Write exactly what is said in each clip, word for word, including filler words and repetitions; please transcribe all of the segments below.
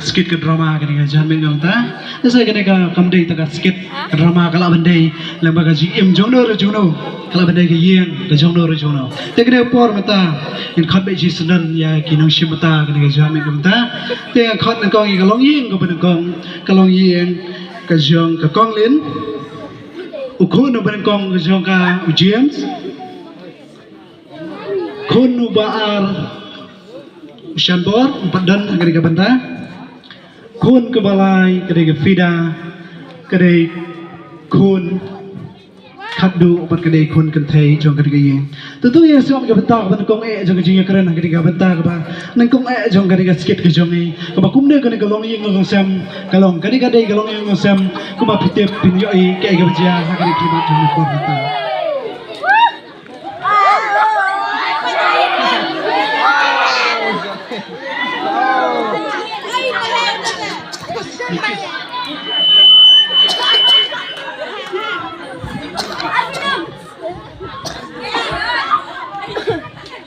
Skit ka drama kane ka janmiet mynta. Te sa kane ka kam dei ta ka skit ka drama ka lah ban dei lyngba ka jingim jong no re jong no. Ka lah ban dei ka ïing ka jong no re jong no. Te kane por mynta ngin khot beit jingsngewbha ïa ki nongshim bynta kane ka janmiet mynta. Te ngin khot nyngkong ïa ka longïing kaba nyngkong, ka longïing ka jong ka Kong Lin. U khun uba nyngkong ka jong ka u James. Khun uba ar u Shanbor, u pat don ha kane ka bynta. Khun kaba lai ka dei ka Fida, ka dei khun khatduh bad ka dei khun kynthei jong kane ka ïing. Te to ïa sngap ka bynta kaba nyngkong eh jong ka jingïakren ha kane ka bynta kaba nyngkong eh jong kane ka skit ka jong ngi. Kaba kumne kane ka longïing longsem ka long, kane ka dei ka longïing longsem kumba phi tip phin ïohi kaei kaba jia ha kane ka khlieh jong ngi por mynta.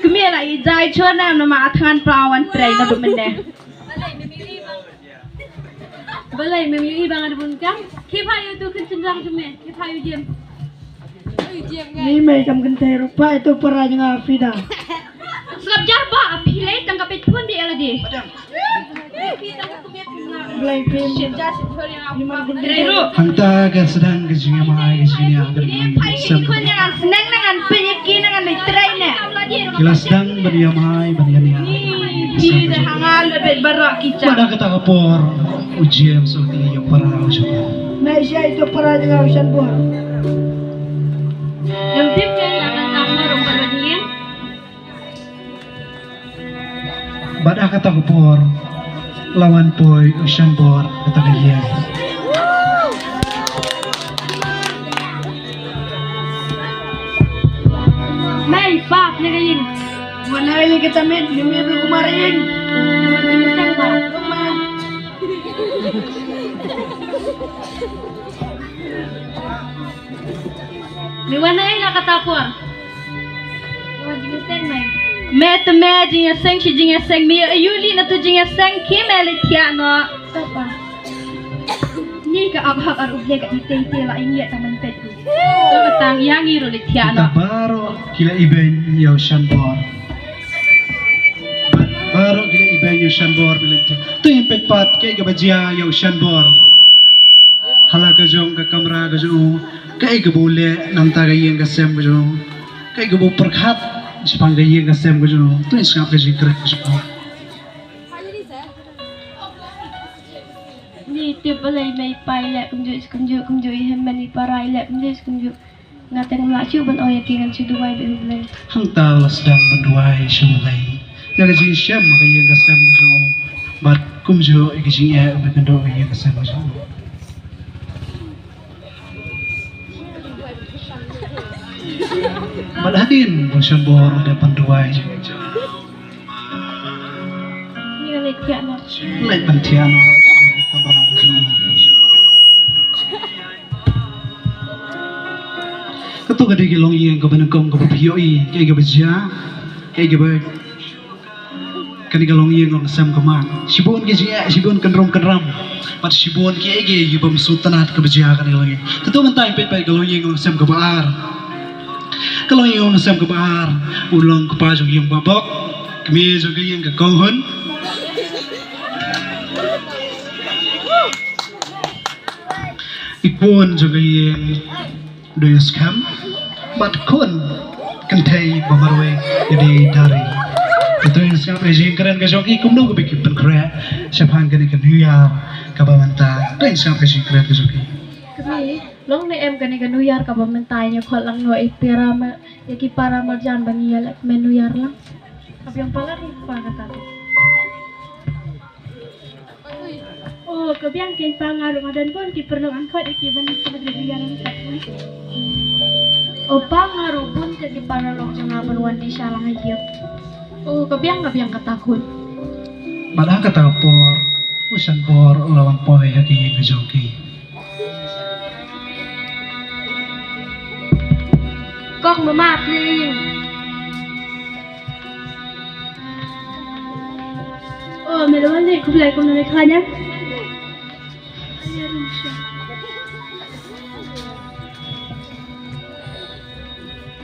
Kmie la i jai chor na ma athan prawan trei na du mene. Balei mem ïohi ba nga da bun kam? Khie pha ïa utu khun shynrang jong me, khie pha ïa u Jem. Ni mei kam kynthei ruh, pha ïa utu para jong nga Fida. Sngap jar ba phi lei tang ka peit phone bi alade. Balei phi? Shit, just for you. Trei ruh. Hangta ka sdang ka jingïamai ka jingïa ka jingïa. Sneng na ngan pynïaid ki na ngan trei ne. Ki la sdang ban ïamai ban ïania. Ki da hangal da bet baroh ki cha. Bad ha kata ka por u James u kylli ïa u para u jong u. Nai shai to para jong u Shanbor. Jam tip ke la kan tang ma rong baroh ni. Bad ha kata ka por la wan poi u Shanbor kata ka ïing. Mei pap ne ka ïing. Wan ai ne kita met ne met kumar ïing. Wan ai ne kita met. Me wan ai la kata por. Me te me jingïaseng shi jingïaseng me ayu li na tu jingïaseng ki me le thiah no. Ni ka ap hap ar uble ka ite ite la ingi ta man pet. To ka tang yang i ro le thiah no. Kita baroh ki la iben ïa u Shanbor. Baroh ki la iben ïa u Shanbor bi le thiah. To i pet pat ke ka bajia ïa u Shanbor. Hala ka jong ka kamra ka jong u, kaei kaba u leh namar ka ïing ka sem ka jong u, kaei kaba u pyrkhat shaphang ka ïing ka sem ka jong u, to ngin sngap ka jingkren ka jong u. Ni tip balei mei pa i leh kumjuh kumjuh kumjuh i hynmen i para i leh kumjuh kumjuh. Nga teng la shu ban ong ïa ki ngan shu duwai bad U Blei. Hangta la sdang ban duwai sha U Blei ïa ka jingshem ka ïing ka sem ka jong u bad kumjuh ïa ka jingeh ba kynduh ka ïing ka sem ka jong u. Bad hadien ba u Shanbor u dep ban duwai. Ngi leit thiah noh. Leit ban thiah noh. Kato ka dei ka longïing kaba nyngkong kaba phi ïohi, kaei kaba jia, kaei kaba, kane ka longïing longsem ka mad. Shibun ki jingeh, shibun kynrum kynram. Bad shibun kiei kiei kiba sngewtynnat kaba jia kane ka longïing. Kato mynta ngin peit peit ka longïing longsem kaba ar. Ka longïing longsem kaba ar, u long kpa jong ka ïing Bah Bok, kmie jong ka ïing ka Kong Hun. I khun jong ka ïing Doi Skhem bad khun kynthei ba marwei ka dei Dari. Te to ngin sngap ka jingkren ka jong ki kumno kaba ki pynkhreh shaphang kane ka New Year kaba mynta. To ngin sngap ka jingkren ka jong ki. Kmie, long ne em kane ka New Year kaba mynta ïa khot lang noh ïa ki para ma, ïa ki para marjan ba ngi ïaleh kmen New Year lang. Ka biang palat ïa ki para kata. Oh, ka biang kein pa nga ruh nga don bun ki paralok ngan khot ïa ki ban celebrate New Year lang kat. Oh pa nga ruh bun te ki paralok jong nga ban wan di sha lang ha ïing. Oh, ka biang ka biang kata khun. Bad ha kata ka por u Shanbor u la wan poi ha ka ïing ka jong ki. Kong, mama plie. O Mel wan leh khublei kum na me khlaiñ ïa.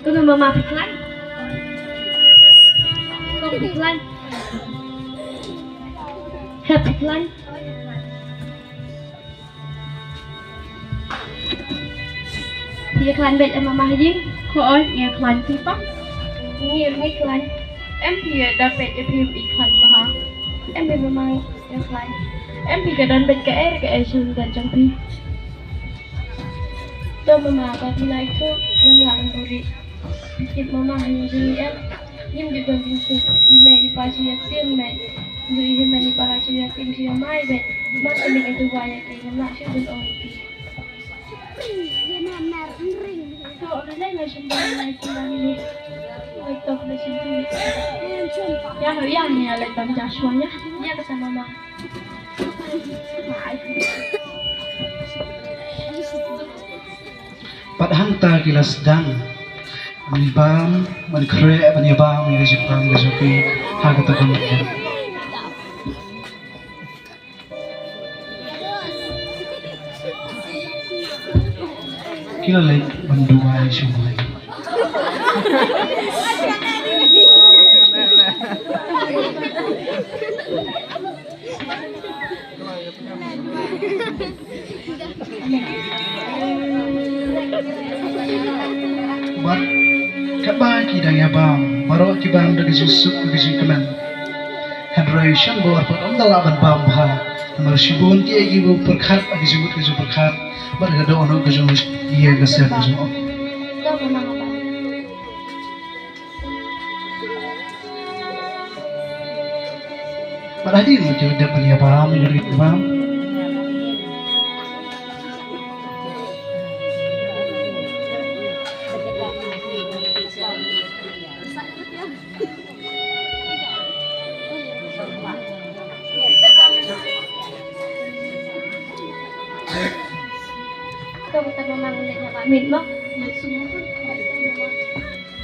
Kong mama phi khlaiñ. Kong phi khlaiñ. Hep phi khlaiñ. Phi ïa khlaiñ beit ïa mama ha ïing? Hooid, ngi ïa khlaiñ phi pa. Ngi ngi khlaiñ. Em phi ïa da beit ïa phi ïa khlaiñ bha. Em phi mama ïa khlaiñ. Em phi ka don beit kaei kaei sha lyndet jong phi. To mama ba phi la ithuh ngam lah ban buhrieh. Phi tip mama ha ïing jong ngi em. Ngim ju don jingsuk, i mei i pa shu ïatim beit. Ngi i hynmen i para shu ïatim shu ïamai beit. Mar ka dei ïa duwai ïa ki ngam lah shuh ban ong ïa ki. To, ong lei nga shu ban ong ïa ki ba ngi. Oi, to, nga shu ban ong. Ïa, ïa, ïa, leit bam ja shuwa ïa. Ïa ka sa mama. Bad hangta ki la sdang ban bam, ban khreh, ban ïabam ïa ka jingbam ka jong ki ha kata ka mynta. Ki la leit ban duwai sha U Blei. Bad katba ki dang ïabam, baroh ki bam da ka jingsuk ka jingkmen. Hynrei Shanbor pat ym da lah ban bam bha. Namar shibun ki ïa ki ba pyrkhat ha ka jingmut ka jingpyrkhat bad ka dohnud ka jong ïing ka sem ka jong u. Bad hadien ba ki la dep ban ïabam, ïa ki bam. Kong, tang ma ngan leit noh, ma min mo.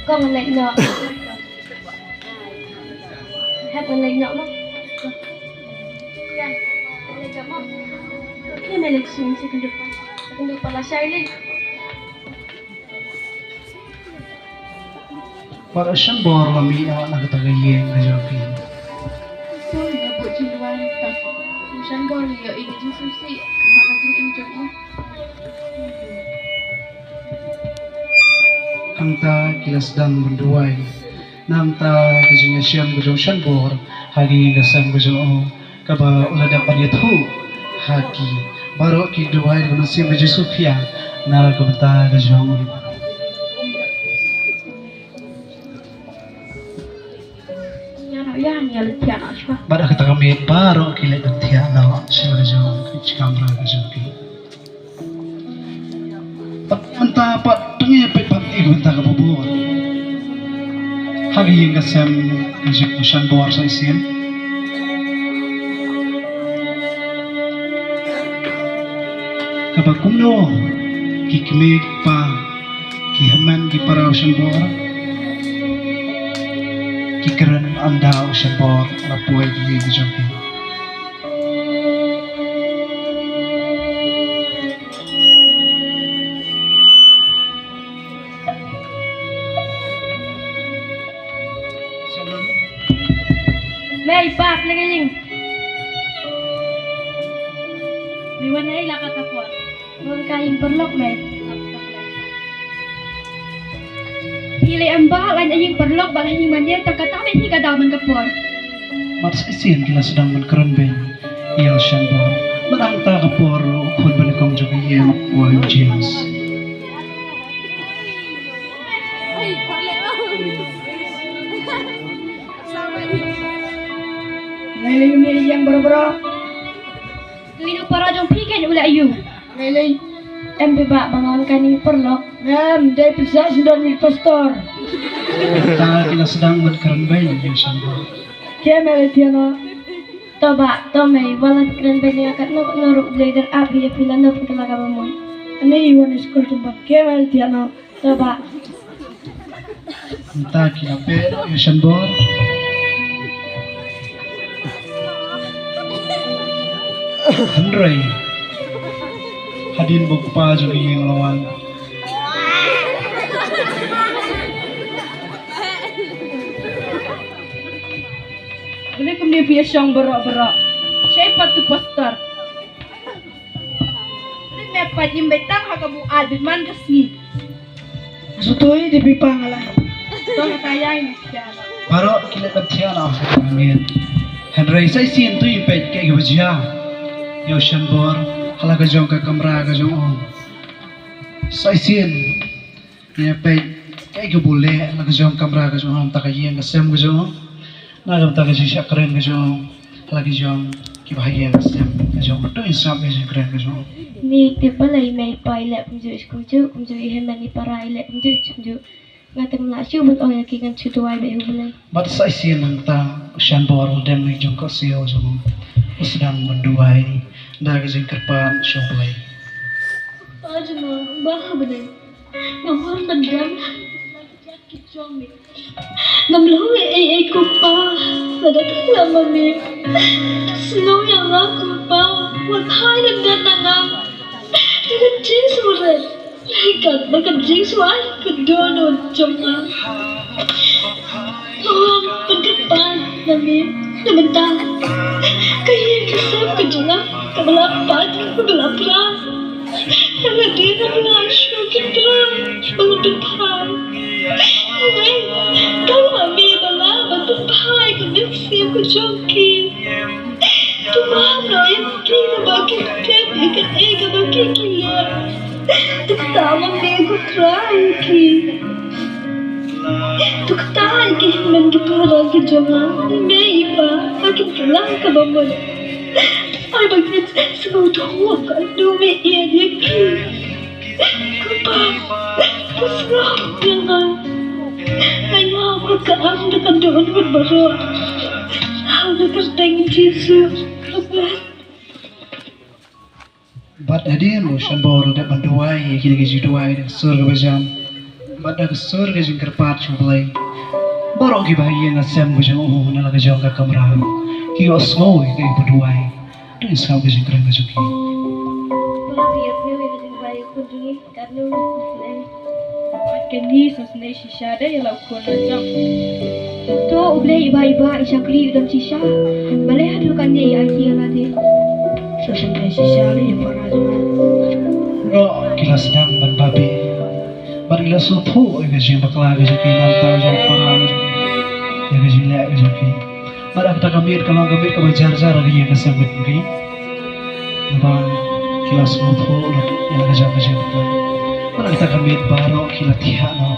Kong, ngan leit noh. Hep ngan leit noh mo. Kan, ngan leit noh mo. Okey, me leit sum shi kyndup. Kyndup pala shai leit. Bad u Shanbor la mih noh na kata ka ïing ka jong ki. Sngewbha bad jingduwai, u Shanbor u ïohi ka jingsngewsih ha ka jingim jong u. Hangta ki la sdang ban duwai. Nangta ka jingïashem ka jong u Shanbor ha ka ïing ka sem ka jong u. Kaba u la dep ban ïathuh ha ki. Baroh ki duwai da ka mynsiem ka jingshukriya na ka bynta ka jong u. Bad ha kata ka miet baroh ki leit ban thiah noh sha la ka jong ka kamra ka jong ki. Bad mynta pat to ngin ïa peit pat ïa ka bynta kaba bor ha ka ïing ka sem ka jong u Shanbor sa shisien. Kaba kumno ki kmie ki kpa, ki hynmen ki para u Shanbor ki kren ynda u Shanbor la poi ha ka ïing ka jong ki. Mei, pas lei ka ïing. Mei wan ei la ka por. Wan ka ïing paralok mei. Phi lei em ba la ïing paralok ba la ïing mane ta kata mei hi ka daw man ka por. Bad sa shisien ki la sdang ban kren beiñ ïa u Shanbor. Bad hangta ka por u khun banyngkong jong ka ïing u James. Ngai lei ïing bro bro. Lei u para jong phi kein u leh aïu? Ngai lei. Em phi ba ba ngan kan ïing paralok. Em dei pisa sdon ïing pastor. Ta ki la sdang ban kren beiñ ïa u Shanbor. Ke me lei thiah noh. To ba, to mei, wat la kren beiñ ïa katno katno ruh Blei dang ap ïa phi lano phi ka la ka ba mon. Ani wan skul tum ba. Ke me lei thiah noh. To ba. Mynta ki la peit ïa u Shanbor. Hynrei hadien ba u kpa jong ka ïing u la wan, balei kumne phi ïashong baroh baroh? Shaei pat u pastor? Balei me pait im beit tang ha ka buaid beit man ka sngi? Sutoi de phi pang la. Tang ka tayang ni sia. Baroh ki leh ban thiah na. Amen. Hynrei sa shisien to ïa peit kaei kaba jia ïa u Shanbor ha la ka jong ka kamra ka jong u. Sa shisien ïa peit kaei kaba u leh ha la ka jong ka kamra ka jong u, ha ka ïing ka sem ka jong u. Na ka bynta ka jingshah kren ka jong u ha la ka jong kiba ha ïing ka sem ka jong u. To ïa sngap ka jingkren ka jong u. Ni tip balei mei pa i leh kumjuh kumjuh, kumjuh i hynmen i para i leh kumjuh kumjuh. Nga tang lah shuh ban ong ïa ki, ngan shu duwai bad ïa U Blei. Bad sa shisien hangta u Shanbor u dem na jong ka siew jong u, u sdang ban duwai da ka jingkyrpad sha U Blei. Pa jong nga uba ha bneng, nga mon ban dem ha ki jong me. Ngam long ei ei ko Pa, lada khlem ma me. Sngewbha ïa nga ko Pa, wat phai lyndet na nga. Da ka jingsngewrit, katba ka jingsngewrit ka dohnud jong nga. Nga wan ban kyrpad na me na bynta ka ïing ka sem ka jong nga kaba la pait kaba la pra. Nga la dei na bla shuh ki Trai ba ngan pynphai. Hynrei tang ma me ba lah ban pynphai ka mynsiem ka jong ki. To map noh ïa ki naba ki tep ïa kaei kaba ki ki leh. To kta ma me ko Trai ïa ki. To kta ïa ki hynmen ki para ki jong nga. I mei i pa ha ki kylla kaba mut. Ai ba ngin sngewthuh katno me ïeit ïa ki. Ko Pa, to sngap ïa nga. Nga ïap ka kam da ka dohnud baroh. Ha ka kyrteng Jisu. Amen. Bad hadien u Shanbor u dep ban duwai ïa kine ki jingduwai da ka sur kaba jam bad da ka sur ka jingkyrpad sha U Blei, baroh kiba ha ïing ha sem ka jong u na la ka jong ka kamra ki ïohsngew ïa kaei ba u duwai. To ngin sngap ka jingkren ka jong ki. Ba phi ïohsngew ïa ka jingduwai ka khun jong ngi. Katno shisnei. Bad kane shisnei shisha de ïa la u khun la jong. To U Blei iba iba i shakri i don shisha. Balei haduh kane i aiti ïa lade. Shisnei shisha de ïa para jong nga. Baroh ki la sdang ban babe. Bad ki la sngewthuh ïa ka jingbakla ka jong ki na ka bynta jong para jong ki, ïa ka jingleh ka jong ki. Bad kata ka miet ka long ka miet kaba jar jar ha ka ïing ka sem ka jong ki. Naba ki la sngewthuh lut ïa la ka jong ka jingpynlong. Bad kata ka miet baroh ki la thiah noh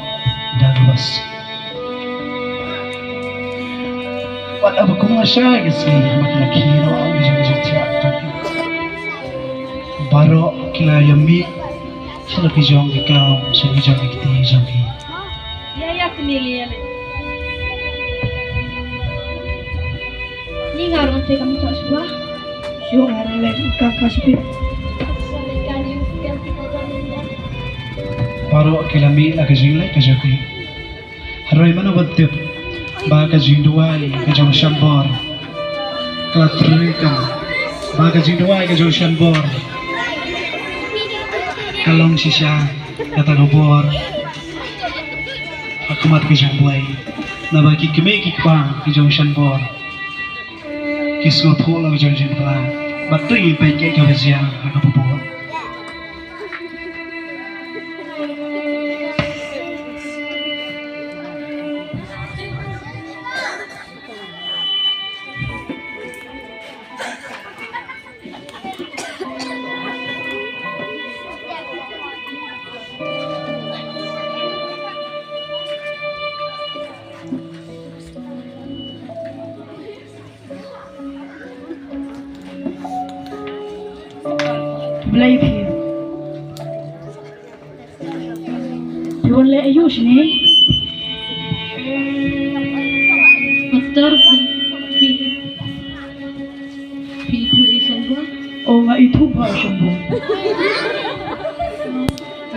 da kaba suk. Bad haba kum la shai ka sngi, haba ki la khie noh ha ka jong ka jingthiah, baroh ki la ïa mih sha la ki jong ki khlaw, sha ki jong ki kti jong ki. Ïa, ïa, kine ïa leh. Ni nga rung te kam chak shuwa. Shu nga rung leh ka ka shuwa. Baroh ki la mih la ka jingleh ka jong ki. Hynrei mano ba tip ba ka jingduwai ka jong Shanbor ka la trei ka, ba ka jingduwai ka jong Shanbor ka long shisha kata ka bor ha khmat ka jong U Blei. Naba ki kmie ki kpa ki jong Shanbor ki sngewthuh la ka jong ka jingpynlong. Bad to ngin peit kaei kaba jia ha kaba bud. Blei phi. Phi wan leh aïu shane? Pastor, phi, phi, phi ithuh ïa u Shanbor? Oh, nga ithuh bha ïa u Shanbor.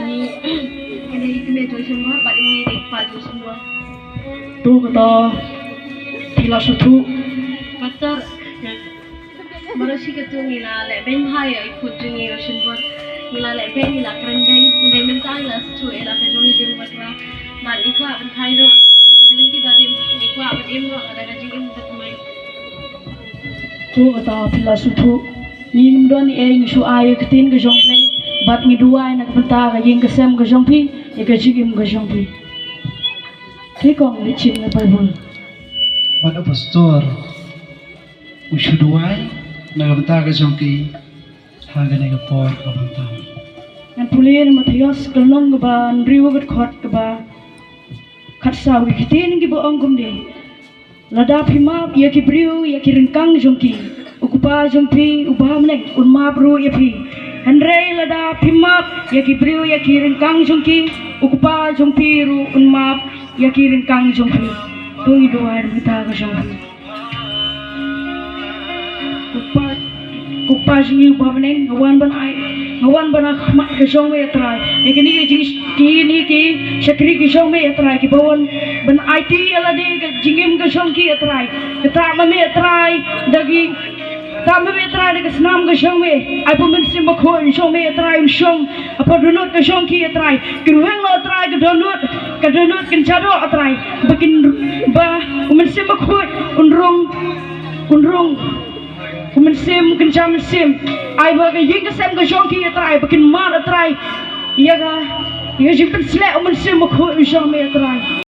Ni, nga dei i kmie jong u Shanbor, bad ini i kpa jong u Shanbor. To kata phi la sngewthuh. Pastor. Marashi katu ngi la leh beiñ bha ïa i khun jong ngi u Shinbor. Ngi la leh beiñ, ngi la kren beiñ, beiñ mynta ngi la shu ïa la ka jong ngi jong bakla. Bad ngi kwah ban phai noh ka lynti barim, ngi kwah ban im noh la da ka jingim ka thymmai. To kata phi la shu thuh. Ngi ym don ei ngi shu ai ïa ka ktien ka jong Blei. Bad ngi duwai na ka bynta ka ïing ka sem ka jong phi, ïa ka jingim ka jong phi. Te kong leit shim na Baibl. Bad u pastor u shu duwai na ka bynta ka jong ki ha kane ka por ka bynta. Ngan pule na Mathaios ka lynnong kaba hynriew ka dkhot kaba khatsaw, ki ktien kiba ong kumne. Lada phi map ïa ki briew ïa ki ryngkang jong ki, u Kpa jong phi uba ha bneng un map ruh ïa phi. Hynrei lada phi map ïa ki briew ïa ki ryngkang jong ki, u Kpa jong phi ruh un map ïa ki ryngkang jong phi. To ngi duwai na ka bynta ka jong phi. Ko Kpa, ko Kpa jong ngi uba ha bneng, nga wan ban ai, nga wan ban ai khmat ka jong me, A Trai. Ïa kine ki jing, kine ki shakri ki jong me, A Trai, kiba wan ban aiti ïa lade ka jingim ka jong ki, A Trai. Kata ma me, A Trai, da ki, kata ma me, A Trai, da ka snam ka jong me. Ai ba u Mynsiem Bakhuid jong me, A Trai, un shong hapoh dohnud ka jong ki, A Trai. Kin weng noh, A Trai, ka dohnud, ka dohnud kin jadoh, A Trai. Ba kin, ba u Mynsiem Bakhuid un rung, un rung. U Mynsiem, kin jam mynsiem. Ai ba ka ïing ka sem ka jong ki, A Trai, ba kin mad, A Trai. Ïa ka, ïa ka jingpynsleh u Mynsiem Bakhuid u jong me, A Trai.